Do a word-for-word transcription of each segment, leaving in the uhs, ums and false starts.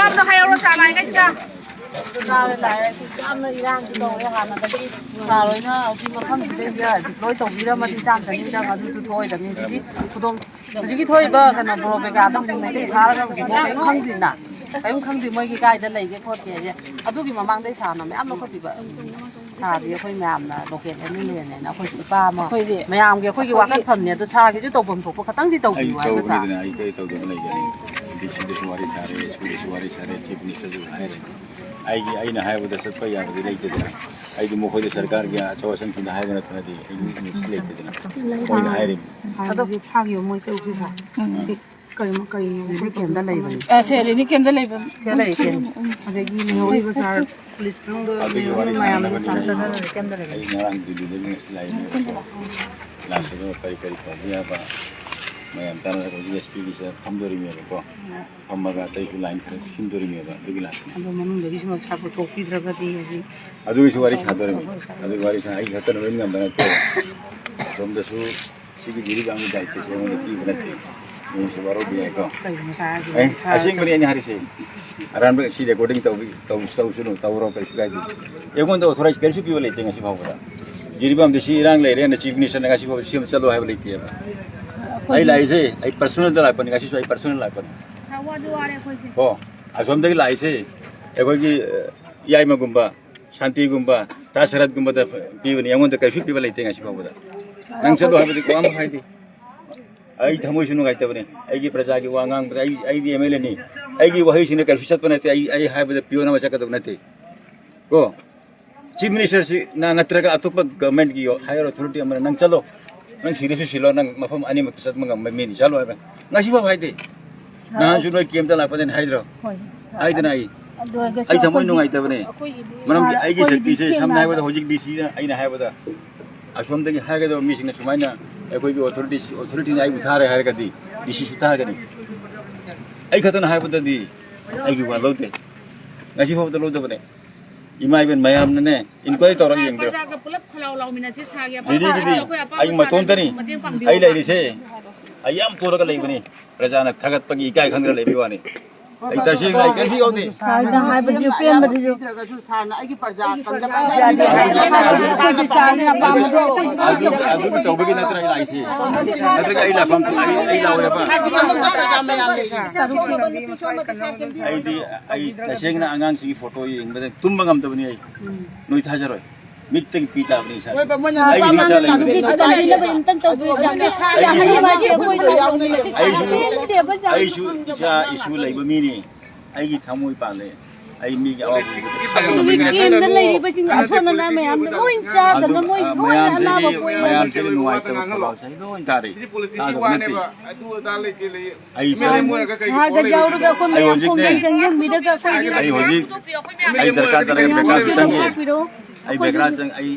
ꯑꯗꯣ ꯍꯥꯏꯍꯧꯔꯣ, ꯁꯥꯔ ꯂꯥꯛꯏꯉꯩꯁꯤꯗ꯫ ꯆꯥꯔꯦ, ꯂꯥꯛꯑꯦ꯫ ꯌꯥꯝꯅ ꯏꯔꯥꯡꯁꯨ ꯇꯧꯔꯦ ꯍꯥꯟꯅꯗꯒꯤ꯫ ꯁꯥꯔ ꯍꯣꯏꯅ ꯍꯧꯖꯤꯛ ꯃꯐꯝꯁꯤꯗꯩꯁꯤꯗ deploy ꯇꯧꯕꯤꯔꯝꯃꯗꯤ ꯆꯥꯝ ꯆꯅꯤꯗꯪ ꯑꯗꯨꯁꯨ ꯊꯣꯛꯑꯣꯏꯗꯕꯅꯤ꯫ ꯍꯧꯖꯤꯛꯀꯤ ꯈꯨꯗꯣꯡ-, ꯍꯧꯖꯤꯛꯀꯤ ꯊꯣꯛꯏꯕ ꯀꯩꯅꯣ ꯕ꯭ꯔꯣ ꯕꯦꯒꯥꯗꯣ ꯍꯧꯖꯤꯛ ꯃꯩꯇꯩ ꯐꯥꯔꯒ ꯍꯧꯖꯤꯛꯐꯥꯎ ꯀꯔꯤꯝ ꯈꯪꯗ꯭ꯔꯤꯅ, ꯀꯔꯤꯝ ꯈꯪꯗ꯭ꯔꯤ ꯃꯣꯏꯒꯤ ꯀꯥꯏꯗ ꯂꯩꯒꯦ ꯈꯣꯠꯀꯦꯁꯦ꯫ ꯑꯗꯨꯒꯤ ꯃꯃꯥꯡꯗꯩ ꯁꯥꯔꯅ ꯃꯌꯥꯝ ꯂꯧꯈꯠꯄꯤꯕ꯫ ꯁꯥꯔꯗꯤ ꯑꯩꯈꯣꯏ ꯃꯌꯥꯝꯅ local MLAꯅꯦꯅ ꯑꯩꯈꯣꯏꯁꯨ ꯏꯄꯥ ꯑꯃ ꯑꯩꯈꯣꯏꯗꯤ ꯃꯌꯥꯝꯒꯤ ꯑꯩꯈꯣꯏꯒꯤ ꯑꯩꯈꯣꯏꯒꯤ ꯋꯥꯀꯠꯐꯝꯅꯦ꯫ ꯑꯗꯣ ꯁꯥꯔꯒꯤꯁꯨ ꯇꯧꯐꯝ ꯊꯣꯛꯄ ꯈꯇꯪꯗꯤ ꯑꯩ ꯇꯧꯕꯤꯌꯨ ꯍꯥꯏꯕ ꯁꯥꯔ꯫ ꯇꯧꯕꯅꯤꯗꯅ, ꯑꯩ ꯀꯔꯤ ꯇꯧꯗꯕ ꯂꯩꯒꯦ? ꯗꯤ ꯁꯤꯗꯁꯨ ꯋꯥꯔꯤ ꯁꯥꯔꯦ, SP ꯗꯁꯨ ꯋꯥꯔꯤ ꯁꯥꯔꯦ, Chief Ministerꯁꯨ ꯍꯥꯏꯔꯦ꯫ ꯑꯩꯒꯤ, ꯑꯩꯅ ꯍꯥꯏꯕꯗ ꯆꯠꯄ ꯌꯥꯕꯗꯤ ꯂꯩꯇꯦꯗꯅ꯫ ꯑꯩꯗꯤ ꯃꯈꯣꯏꯗ ꯁꯔꯀꯥꯔꯒꯤ ꯑꯆꯧ ꯑꯁꯥꯡꯁꯤꯡꯗ ꯍꯥꯏꯕ ꯅꯠꯇꯅꯗꯤ ꯑꯩ ꯃꯤꯁ ꯂꯩꯇꯦꯗꯅ꯫ ꯃꯣꯏꯅ ꯍꯥꯏꯔꯤꯕꯅꯤ꯫ ꯑꯗꯣ ꯁꯥꯒꯤ ꯃꯣꯏ ꯇꯧꯁꯤ ꯁꯥ꯫ ꯁꯤ ꯀꯩꯅꯣ, ꯀꯩꯅꯣ, ꯔꯤꯂꯤꯐ ꯀꯦꯝꯗ ꯂꯩꯕꯅꯤ꯫ ꯑ, ꯁꯦ, ꯔꯤꯂꯤꯐ ꯀꯦꯝꯗ ꯂꯩꯕ꯫ ꯁꯤꯗ ꯂꯩ, ꯁꯦ꯫ ꯑꯗꯒꯤ ꯂꯩꯍꯧꯔꯤꯕ ꯁꯥꯔ ꯄꯨꯂꯤꯁ ꯃꯅꯨꯡꯗ ꯑꯗꯨꯒꯤ ꯋꯥꯔꯤ ꯂꯩꯍꯧꯔꯤꯕ ꯃꯌꯥꯝꯗꯣ ꯁꯥꯟꯅꯕꯅꯤ꯫ ꯁꯥꯔ ꯆꯠꯅꯔꯒ ꯀꯦꯝꯗ ꯂꯩꯕꯅꯤ꯫ ꯑꯩ ꯉꯔꯥꯡ ꯗꯤꯜꯂꯤꯗꯒꯤ ꯉꯁꯤ ꯂꯥꯛꯏꯅꯦꯕꯀꯣ꯫ ꯂꯥꯛꯄꯗ ꯀꯔꯤ ꯀꯔꯤ ꯇꯧꯕ ꯌꯥꯕ ꯃꯌꯥꯝ ꯇꯥꯟꯅꯔꯒ ꯍꯧꯖꯤꯛ SPꯒꯤꯁꯤꯗ ꯐꯝꯗꯣꯔꯤꯃꯦꯕꯀꯣ꯫ ꯐꯝꯃꯒ ꯑꯇꯩꯁꯨ line ꯈꯔ ꯁꯤꯟꯗꯣꯔꯤꯃꯦꯕ, ꯑꯗꯨꯒꯤ ꯂꯥꯛꯄꯅꯦ꯫ ꯑꯗꯣ ꯃꯅꯨꯡꯗꯒꯤꯁꯨ ꯁꯥꯔ ꯄꯨꯊꯣꯛꯄꯤꯗ꯭ꯔꯒꯗꯤ ꯍꯧꯖꯤꯛ ꯑꯗꯨꯒꯤꯁꯨ ꯋꯥꯔꯤ ꯁꯥꯗꯣꯔꯤꯃꯤ꯫ ꯑꯗꯨꯒꯤ ꯋꯥꯔꯤ ꯁꯥ-, ꯑꯩ ꯈꯛꯇꯅ ꯂꯣꯏ ꯉꯝꯕ ꯅꯠꯇꯦ꯫ ꯑꯁꯣꯝꯗꯁꯨ ꯁꯤꯒꯤ ꯖꯤꯔꯤꯕꯥꯝꯒꯤ ꯗꯥꯏꯇꯁꯦ ꯑꯩꯉꯣꯟꯗ ꯄꯤꯕ ꯅꯠꯇꯦ꯫ ꯅꯣꯏꯁꯨ ꯋꯥꯔꯧꯕ ꯌꯥꯏꯀꯣ꯫ ꯀꯩꯒꯤꯅꯣ ꯁꯥꯔ ꯍꯥꯏꯁꯤꯕꯣ? ꯑꯦ, ꯁꯥꯔ ꯑꯁꯦꯡꯕꯅꯤ ꯑꯩꯅ ꯍꯥꯏꯔꯤꯁꯦ꯫ ꯑꯔꯥꯟꯕ ꯁꯤ recording ꯇꯧꯕꯤ-, ꯇꯧ-, ꯇꯧꯁꯅꯨ, ꯇꯧꯔꯣ, ꯀꯩꯁꯨ ꯀꯥꯏꯗꯦ꯫ ꯑꯩꯉꯣꯟꯗ authorize ꯀꯔꯤꯁꯨ ꯄꯤꯕ ꯂꯩꯇꯦ ꯉꯁꯤ ꯐꯥꯎꯕꯗ꯫ ꯖꯤꯔꯤꯕꯥꯝꯗ ꯁꯤ ꯏꯔꯥꯡ ꯂꯩꯔꯦꯅ Chief Ministerꯅ ꯉꯁꯤ ꯐꯥꯎꯕ ꯁꯤ ꯑꯃ ꯆꯠꯂꯣ ꯍꯥꯏꯕ ꯂꯩꯇꯦꯕ꯫ ꯑꯩ ꯂꯥꯛꯏꯁꯦ, ꯑꯩ personalꯗ ꯂꯥꯛꯄꯅꯤ, ꯉꯁꯤꯁꯨ ꯑꯩ personal ꯂꯥꯛꯄꯅꯤ꯫ ꯋꯥꯗꯤ ꯋꯥꯔꯦ ꯑꯩꯈꯣꯏꯁꯦ꯫ ꯀꯣ, ꯑꯁꯣꯝꯗꯒꯤ ꯂꯥꯛꯏꯁꯦ ꯑꯩꯈꯣꯏꯒꯤ, ꯑ, ꯌꯥꯏꯃꯒꯨꯝꯕ, ꯁꯥꯟꯇꯤꯒꯨꯝꯕ, ꯇꯥ ꯁꯔꯠꯀꯨꯝꯕꯗ ꯄꯤꯕꯅꯤ, ꯑꯩꯉꯣꯟꯗ ꯀꯩꯁꯨ ꯄꯤꯕ ꯂꯩꯇꯦ ꯉꯁꯤ ꯐꯥꯎꯕꯗ꯫ ꯅꯪ ꯆꯠꯂꯣ ꯍꯥꯏꯕꯗꯤ ꯋꯥ ꯑꯃ ꯍꯥꯏꯗꯦ꯫ ꯑꯩ ꯊꯃꯣꯏꯁꯨ ꯅꯨꯡꯉꯥꯏꯇꯕꯅꯤ꯫ ꯑꯩꯒꯤ ꯄ꯭ꯔꯖꯥꯒꯤ ꯋꯥ ꯉꯥꯡꯕꯗ ꯑꯩ, ꯑꯩꯗꯤ MLAꯅꯤ꯫ ꯑꯩꯒꯤ ꯋꯥꯍꯩꯁꯤꯡꯅ ꯀꯩꯁꯨ ꯆꯠꯄ ꯅꯠꯇꯦ꯫ ꯑꯩ, ꯑꯩ ꯍꯥꯏꯕꯗ peon ꯑꯃ ꯆꯠꯀꯗꯕ ꯅꯠꯇꯦ꯫ ꯀꯣ? Chief Ministerꯁꯤ ꯅ-, ꯅꯠꯇ꯭ꯔꯒ ꯑꯇꯣꯞꯄ governmentꯀꯤ higher authority ꯑꯃꯅ ꯅꯪ ꯆꯠꯂꯣ, ꯅꯪ ꯁꯤꯔꯁꯨ ꯁꯤꯜꯂꯣ, ꯅꯪ ꯃꯐꯝ ꯑꯅꯤꯃꯛꯇ ꯆꯠꯄ ꯉꯝꯕ ꯃꯤꯅꯤ, ꯆꯠꯂꯣ ꯍꯥꯏꯕ꯫ ꯉꯁꯤꯐꯥꯎ ꯍꯥꯏꯗꯦ꯫ ꯅꯍꯥꯟꯁꯨ ꯅꯣꯏ campꯇ ꯂꯥꯛꯄꯗꯅꯤ ꯍꯥꯏꯗ꯭ꯔꯣ? ꯍꯣꯏ꯫ ꯍꯥꯏꯗꯅ ꯑꯩ, ꯑꯗꯨ ꯑꯣꯏꯔꯒꯁꯨ ꯑꯩ ꯊꯃꯣꯏ ꯑꯩꯈꯣꯏꯗꯤ, ꯅꯨꯡꯉꯥꯏꯇꯕꯅꯦ꯫ ꯑꯩꯈꯣꯏꯒꯤꯗꯤ ꯃꯔꯝꯗꯤ ꯁꯥꯔ, ꯑꯩꯒꯤ ꯑꯩꯈꯣꯏꯗꯤ ꯁꯛꯇꯤꯁꯦ ꯁꯦꯡꯅ ꯁꯝꯅ ꯍꯥꯏꯔꯕꯗ ꯍꯥꯏꯕ ꯍꯧꯖꯤꯛ DCꯗ ꯑꯩꯅ ꯍꯥꯏꯕꯗ ꯑꯁꯣꯝꯗꯒꯤ ꯍꯥꯏꯒꯗꯕ ꯃꯤꯁꯤꯡꯅ ꯁꯨꯃꯥꯏꯅ ꯑꯩꯈꯣꯏꯒꯤ authorities, authorityꯅ ꯑꯩꯕꯨ ꯊꯥꯔꯦ ꯍꯥꯏꯔꯒꯗꯤ DCꯁꯨ ꯊꯥꯒꯅꯤ꯫ ꯑꯩ ꯈꯛꯇꯅ ꯍꯥꯏꯕꯗꯗꯤ ꯑꯩꯒꯤ ꯋꯥ ꯂꯧꯗꯦ꯫ ꯉꯁꯤ ꯐꯥꯎꯕꯗ ꯂꯧꯗꯕꯅꯦ꯫ ꯏꯃꯥ ꯏꯕꯦꯟ ꯃꯌꯥꯝꯅꯅꯦ, inquiry ꯇꯧꯔꯒ ꯌꯦꯡꯕꯤꯌꯨ꯫ ꯄ꯭ꯔꯖꯥꯒ ꯄꯨꯂꯞ ꯈꯣꯜꯂꯥꯎ ꯂꯥꯎꯃꯤꯟꯅꯁꯤ ꯁꯥꯔꯒꯤ ꯑꯄꯥꯝꯕ ꯗꯤꯗꯤ, ꯁꯥꯔꯒꯤ ꯗꯤꯗꯤ, ꯑꯩꯈꯣꯏ ꯑꯄꯥꯝꯕ ꯑꯩ ꯁꯥꯔꯒꯤ ꯃꯇꯣꯝꯇꯅꯤ꯫ ꯃꯇꯦꯡ ꯄꯥꯡꯕꯤꯌꯣ꯫ ꯑꯩ ꯂꯩꯔꯤꯁꯦ ꯑꯩ ꯌꯥꯝ ꯄꯣꯔꯒ ꯂꯩꯕꯅꯤ꯫ ꯄ꯭ꯔꯖꯥꯅ ꯊꯥꯒꯠꯄꯒꯤ ꯏꯀꯥꯏ ꯈꯪꯗꯅ ꯂꯩꯕꯒꯤ ꯋꯥꯅꯤ꯫ ꯑꯩ ꯇꯁꯦꯡꯅ ꯑꯩ ꯀꯔꯤꯁꯨ ꯌꯥꯎꯗꯦ꯫ ꯁꯥꯔꯅ ꯍꯥꯏꯕꯗꯨꯁꯨ ꯄꯦꯟꯕꯗꯨꯁꯨ꯫ ꯄꯤꯗ꯭ꯔꯒꯁꯨ ꯁꯥꯔꯅ ꯑꯩꯒꯤ ꯄ꯭ꯔꯖꯥ ꯀꯪꯗꯕ ꯑꯩꯈꯣꯏꯗꯤ ꯁꯥꯔꯒꯤ ꯑꯄꯥꯝꯕꯗꯣ ꯑꯩꯈꯣꯏ ꯑꯗꯨ, ꯑꯗꯨꯒꯤ ꯇꯧꯕꯒꯤ ꯅꯠꯇ꯭ꯔꯥ ꯑꯩ ꯂꯥꯛꯏꯁꯦ? ꯅꯠꯇ꯭ꯔꯒ ꯑꯩ ꯂꯥꯛꯐꯝ, ꯑꯩ, ꯑꯩ ꯂꯥꯛꯑꯣꯏꯕ꯫ ꯑꯩꯗꯤ, ꯑꯩ ꯇꯁꯦꯡꯅ ꯑꯉꯥꯡꯁꯤꯡꯒꯤ ꯐꯣꯇꯣ ꯌꯦꯡꯕꯗ ꯇꯨꯝꯕ ꯉꯝꯗꯕꯅꯤ ꯑꯩ꯫ ꯅꯣꯏ ꯊꯥꯖꯔꯣꯏ꯫ ꯃꯤꯠꯇꯒꯤ ꯄꯤ ꯇꯥꯕꯅꯤ ꯏꯁꯥ꯫ ꯍꯣꯏꯕ, ꯃꯣꯏꯅ ꯑꯩꯒꯤ ꯅꯨꯄꯥ ꯏꯆꯥ ꯃꯆꯥ ꯂꯩꯕꯅꯤ꯫ ꯂꯥꯛꯄꯗꯨꯗ ꯑꯗꯨꯒꯤ ꯀꯟꯕꯤꯅꯕ ꯑꯝꯇꯪ ꯇꯧꯕꯤꯌꯨ꯫ ꯑꯩꯁꯨ, ꯑꯩꯁꯨ, ꯑꯩꯁꯨ ꯏꯆꯥ ꯏꯁꯨ ꯂꯩꯕ ꯃꯤꯅꯤ꯫ ꯑꯩꯒꯤ ꯊꯃꯣꯏ ꯄꯥꯜꯂꯦ꯫ ꯑꯩ ꯃꯤꯒꯤ ꯑꯋꯥꯕ ꯎꯕꯗ ꯈꯥꯡꯕ ꯉꯝꯕ ꯃꯤ ꯅꯠꯇꯦ꯫ ꯀꯦꯝꯗ ꯂꯩꯔꯤꯕꯁꯤꯡ ꯑꯁꯣꯟ ꯑꯅꯥ ꯃꯌꯥꯝꯗꯣ ꯂꯣꯏ ꯆꯥꯗꯅ ꯑꯗꯨ, ꯃꯣꯏ ꯑ, ꯂꯣꯏ ꯃꯌꯥꯝꯁꯤꯒꯤ, ꯑꯅꯥꯕ ꯄꯣꯛꯑꯦ꯫ ꯃꯌꯥꯝꯁꯤꯒꯤ ꯅꯨꯡꯉꯥꯏꯇꯕ ꯄꯣꯠꯂꯥꯎꯁꯦ ꯑꯩ ꯂꯣꯏ ꯇꯥꯔꯦ꯫ ꯁꯤꯗꯤ ꯄꯣꯂꯤꯇꯤꯛꯁꯀꯤ ꯇꯥꯗꯕ ꯅꯠꯇꯦ꯫ ꯋꯥꯅꯦꯕ꯫ ꯑꯗꯨ ꯑꯗꯥ ꯂꯩꯇꯦ ꯂꯩ꯫ ꯑꯩ ꯁꯥꯒ ꯌꯥꯎꯔꯒ ꯑꯩꯈꯣꯏ ꯑꯩ ꯃꯌꯥꯝ ꯍꯧꯖꯤꯛꯅꯦ꯫ ꯈꯣꯡꯖꯪ ꯆꯪꯁꯤꯟꯕꯤꯔꯒ ꯑꯩꯈꯣꯏꯒꯤ ꯑꯩ ꯍꯧꯖꯤꯛ ꯑꯩ ꯗꯔꯀꯥꯔ ꯇꯥꯔꯒ ꯃꯌꯥꯝ ꯕꯦꯀꯥꯁꯨ ꯆꯪꯒꯦ꯫ ꯍꯥꯞꯄꯤꯔꯣ꯫ ꯑꯩ ꯕꯦꯀꯥ ꯆꯪ-, ꯑꯩ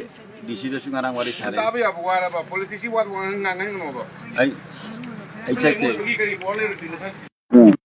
ꯗꯤ ꯁꯤꯗꯁꯨ ꯉꯔꯥꯡ ꯋꯥꯔꯤ ꯁꯥꯔꯦ꯫ ꯇꯥꯕ ꯌꯥꯕ ꯋꯥꯔꯕ? ꯄꯣꯂꯤꯇꯤꯛꯁꯀꯤ ꯋꯥ ꯉꯥꯡꯍꯟꯒꯅꯣꯕ꯫ ꯑꯩ, ꯑꯩ ꯆꯠꯀꯦ꯫ ꯀꯔꯤ ꯄꯣꯠ ꯂꯩꯔꯨꯗꯣꯏꯅꯣ ꯈꯪꯗꯦ꯫